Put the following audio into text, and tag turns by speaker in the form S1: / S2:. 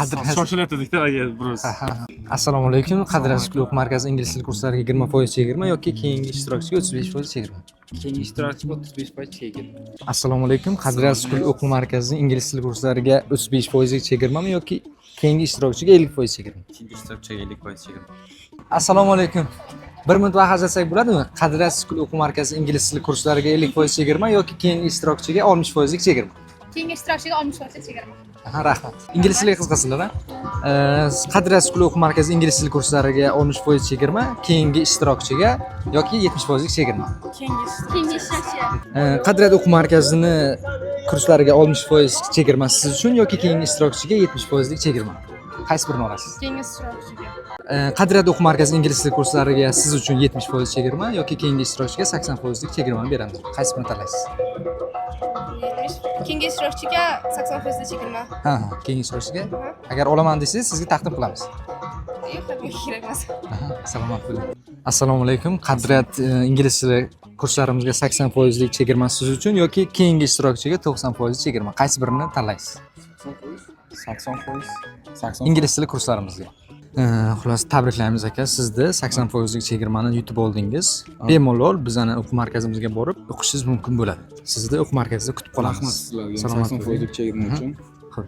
S1: Qadriyat.
S2: Shoshilayotgandik aka biroz.
S1: Ha. Assalomu alaykum. Qadriyat School o'quv markazi ingliz tili kurslariga 20% chegirma yoki keyingi ishtirokchiga 35% chegirma?
S3: Keyingi ishtirokchiga 35% chegirma.
S1: Assalomu alaykum. Qadriyat School o'quv markazi ingliz tili kurslariga 35 foizlik chegirmami yoki keyingi ishtirokchiga 50% chegirma?
S3: Keyingi ishtirokchiga 50% chegirma.
S1: Assalomu alaykum. Bir minut vaqt ajratsak bo'ladimi? Qadriyat School o'quv markazi ingliz tili kurslariga 50% chegirma yoki keyingi ishtirokchiga 60 foizlik chegirma?
S4: Keyingi ishtirokchiga 60% chegirma.
S1: Aha, rahmat. Ingliz tiliga qiziqasizlar, a? Qadriyat School o'quv markazi ingliz tili kurslariga 60% chegirma, keyingi ishtirokchiga yoki 70 foizlik chegirma?
S4: Keyingi ishtirokchi.
S1: Qadriyat o'quv markazini kurslariga 60% chegirma siz uchun yoki keyingi ishtirokchiga 70 foizlik chegirma? Qaysi birini olasiz?
S4: Keyingi ishtirokchiga.
S1: Qadriyat o'quv markazi ingliz tili kurslariga siz uchun 70% chegirma yoki keyingi ishtirokchiga 80 foizlik chegirmani beramiz. Qaysi birini tanlaysiz?
S4: Keyingi ishtirokchiga 80 foizli chegirma.
S1: Ha, keyingi ishtirokchiga. Agar olaman desangiz, sizga taqdim qilamiz.
S4: Yo'q, menga kerak emas.
S1: Aha, salomat bo'ling. Assalomu alaykum. Qadriyat ingliz tili kurslarimizga 80 foizlik chegirma siz uchun yoki keyingi ishtirokchiga 90% chegirma. Qaysi birini tanlaysiz?
S5: 80%, 80.
S1: Ingliz tili kurslarimizga. Xullas, tabriklaymiz, aka, sizni 80 foizlik chegirmani yutib oldingiz. Bemalol bizani o'quv markazimizga borib o'qishingiz mumkin bo'ladi. Sizni o'quv markazida kutib qolamiz.
S5: Rahmat sizlarga
S1: Salomat
S5: 80
S1: bo'ling.
S5: foizlik chegirma uchun.
S1: Xo'p.